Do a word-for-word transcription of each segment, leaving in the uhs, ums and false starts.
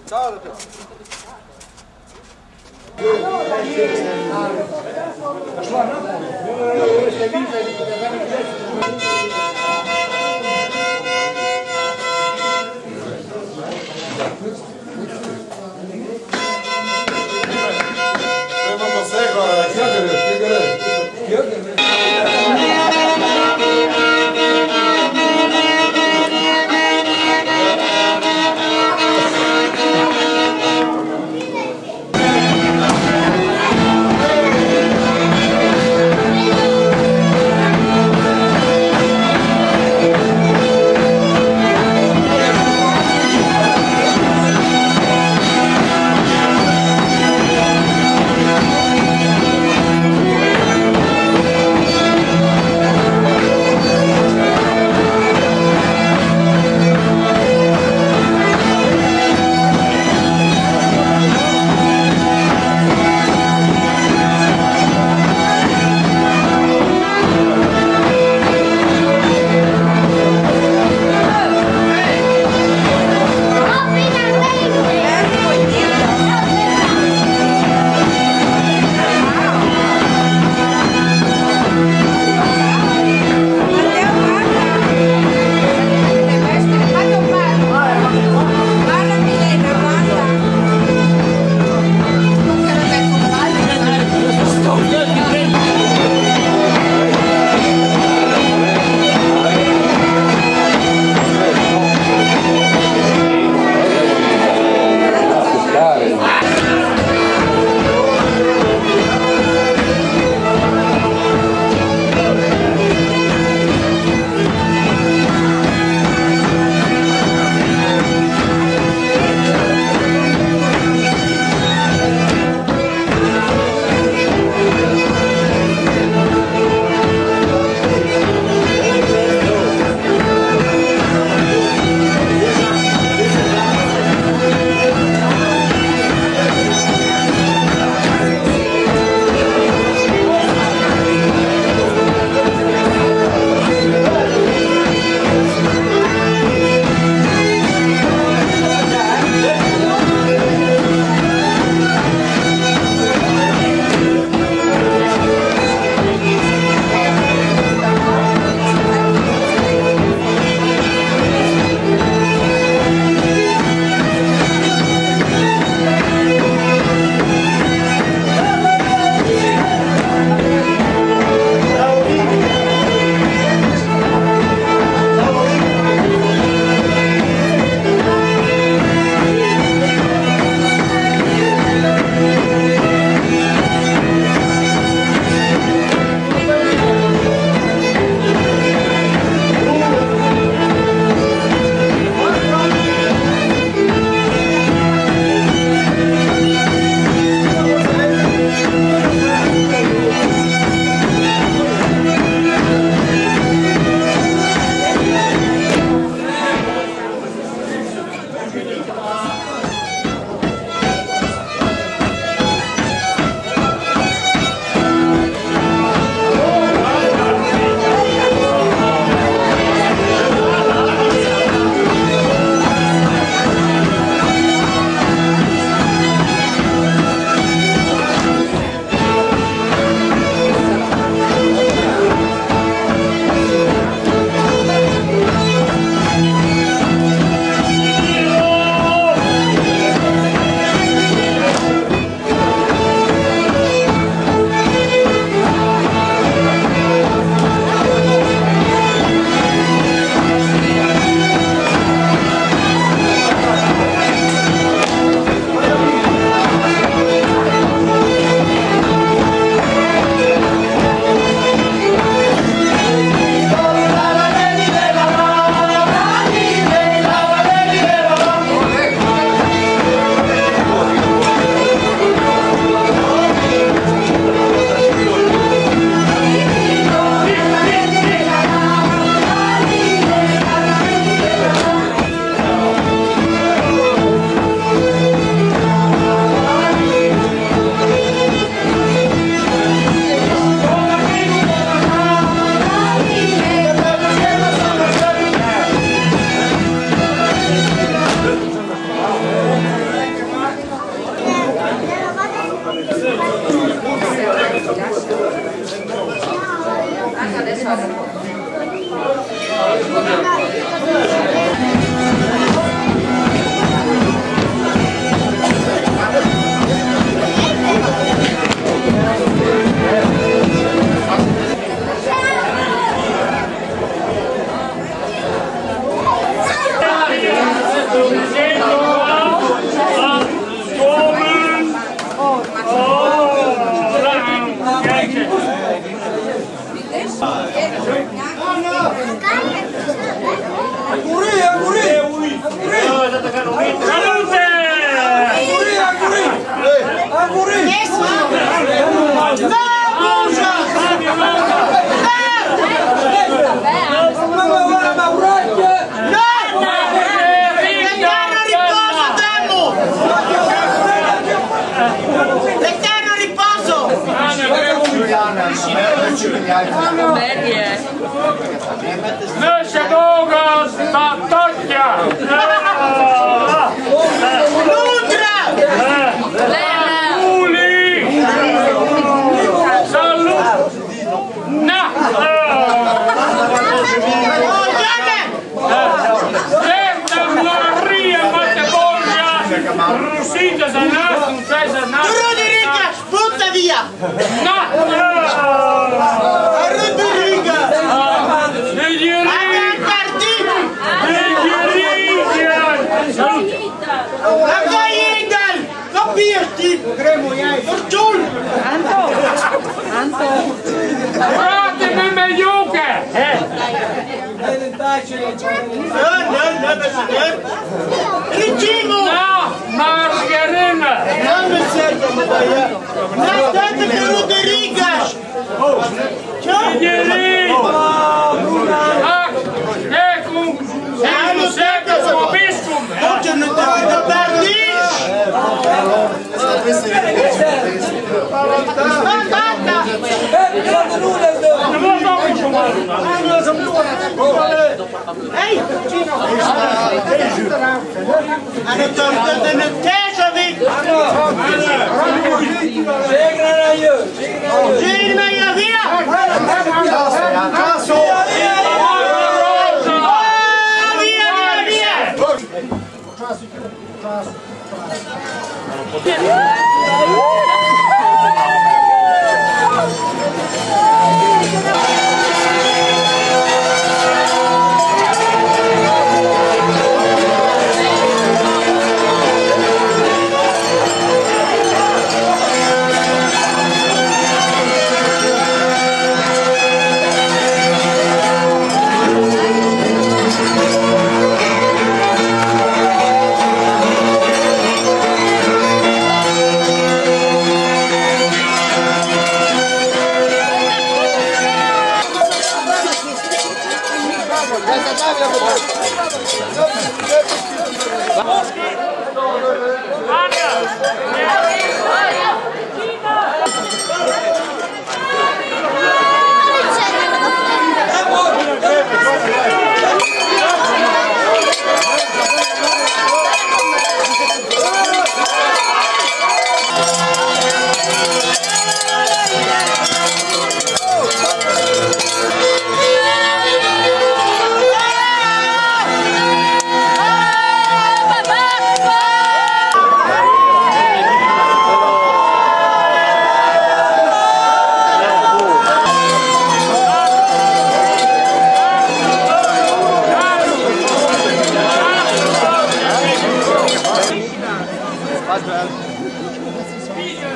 Prema do cego, olha. Auguri, auguri! Auguri! Salute! Auguri, auguri! Auguri! No, bugia! No! Ma guarda, ma uracchio! No! L'eterno riposo, Telmo! L'eterno riposo! Beh, eh. Nasce poco sta tocchia! Londra! Uli! Salute! Na! Ragione! Senta Maria Mattebolla! Rusita Sanà, Sanà! Roderica, butta via! Na! Roderica! Dei diritti! Avanti! Dei diritti! Salute! La Gaiegal! Capirti! Fortun! Anto! Anto! Guardate le mie yuche! Eh! No, no, no, no, signor! Riccimo! No, Margarina! Non mi sento, ma dai, eh! Lasciate per Roderigas! Signori! Ah, ecco! Siamo sempre come biscum! Oggi non ti vedo per lì! Ehi! Hanno tolto il Tesovic! Sì, ma io, via! Via, via, via!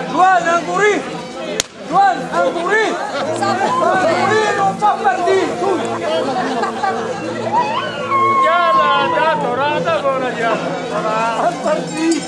Giovanni, auguri! Giovanni, auguri! Auguri, non fa partire! Già l'ha dato, l'ha dato, ora già. Fa partire!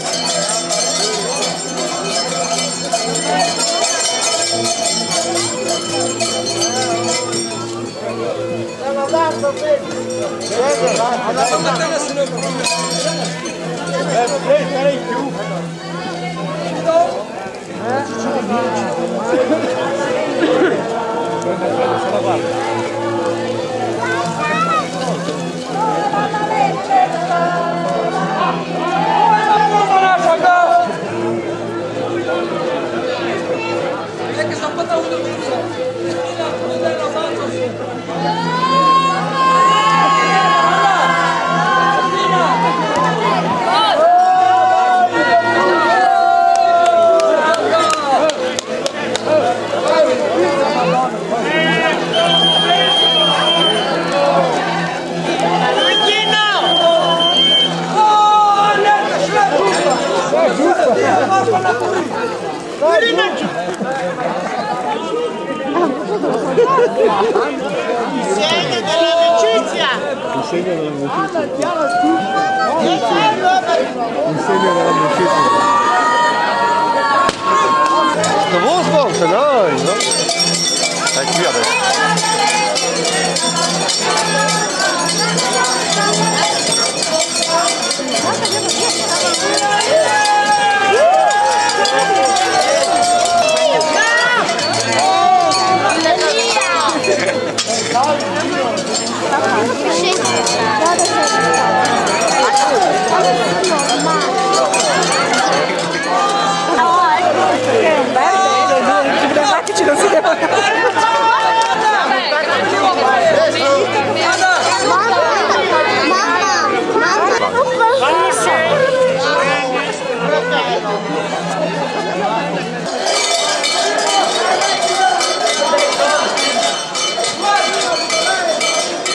Insegna della mucchetta. Sto posto, se no, no? È qui adesso.